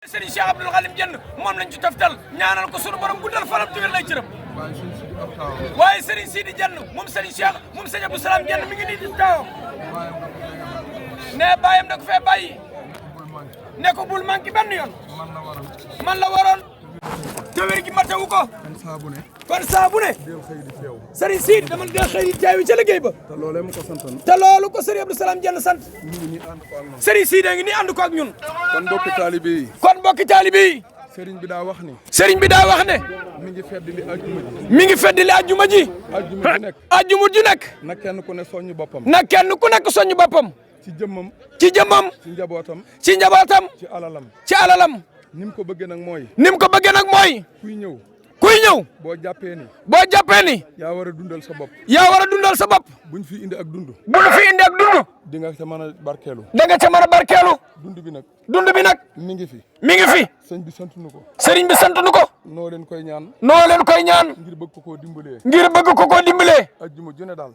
Serigne Cheikh Abdoul Khadim Diène moom lañ ci toftal ñaanal ko sunu borom guddal fanam tuwér lay cërëm waaye Serigne Sidi Diène moom Serigne Cheikh moom Serigne Abdou Salam Diène mi ngi nii di taw ne bàyyam da ko fee bàyyi ne ko bul manqué benn yoon man la waroon te wér gi matewu ko kon saa bu ne Serigne Sidi dama del xëy di teewi ca liggéey ba te loolu ko Serigne Abdou Salam Diène sant Serigne Sidi ngi nii ànd ko ak ñun kon mbokki taalibe yi sëriñ bi daa wax ni sëriñ bi daa wax ne mi ngi feddali ajjuma ji mi ngi feddali ajjuma ji ajjuma ju nekk na kenn ku ne soññ boppam na kenn ku nekk soññ boppam ci jëmmam ci jëmmam ci njabootam ci njabootam ci alalam ni mu ko bëggee nag mooy kuy ñëw boo jàppee ni yaa war a dundal sa bopp buñ fi indi ak dund di nga ca mën a barkeelu dund bi nag mi ngi fi sëñ bi sant nu ko noo leen koy ñaan ngir bëgg ko koo dimbalee ajjuma ju ne daal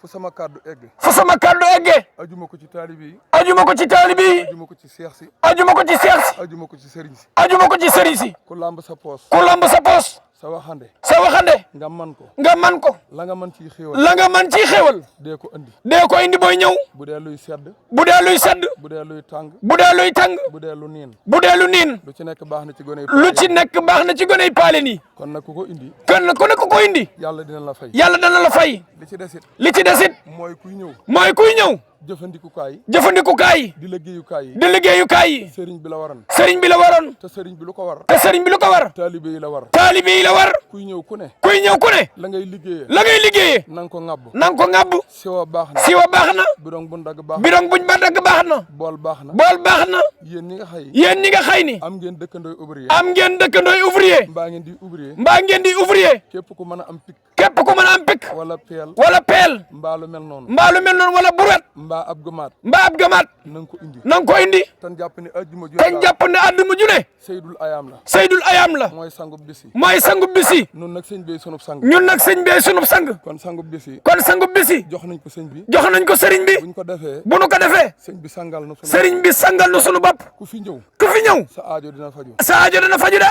fu sama kàddu egge ajjuma ko ci taalibe yi ajjuma ko ci seex si ajjuma ko ci sëriñ si ku lamb sa poos sa waxande nga man ko la nga man ciy xéewal dee ko indi booy ñëw bu dee luy sedd bu dee luy tàng bu dee lu niin lu ci nekk baax na ci goney paale nii kon nag ku ko indi yàlla dina la fay li ci desit mooy kuy ñëw jëfandikukaay yi di liggéeyukaay yi sëriñ bi la waroon te sëriñ bi lu ko war taalibe yi la war kuy ñëw ku ne la ngay liggéeyee na nga ko ŋàbb siwa baax na bidong buñ dagg baax na bool baax na yéen ñi nga xay ni am ngeen dëkkandooy ouvrier mbaa ngeen di ouvrier képp ku mën a am pik wala peel mbaa lu mel noonu wala buret mbaa ab gamaat na nga ko indi tan jàpp ne àjjuma ju ne Seydul Ayaam la mooy sangub bisi ñun nag sëñ bee sunub sang kon sangub bisi jox nañ ko sëriñ bi bu nu ko defee sëriñ bi sangal nu sunu bopp ku fi ñëw sa aajo dina faju de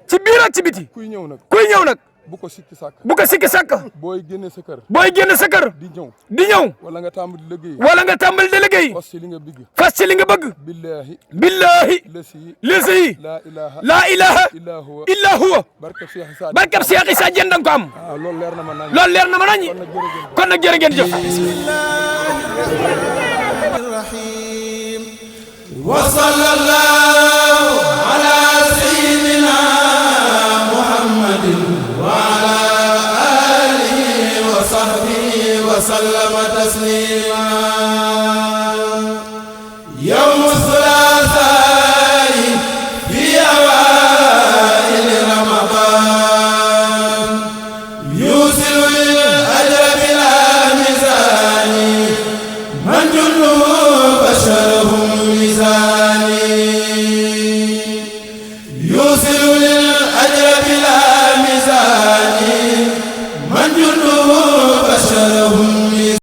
ci biir ak ci biti kuy ñëw nag bu ko sikki sàkk booy génne sa kër di ñëw wala nga tàmbali di liggéey fas ci li nga bëgg billahi lesi laa ilaha illa huwa barkab Cheikh Issa Diène danga ko am loolu leer na ma nañi kon nag jërë ngeen jëf wa sallallahu ala sayyidina muhammadin وسلم تسليما يوم الثلاثاء في أوائل رمضان يوصل للأجر بلا ميزان من جنه بشرهم ميزاني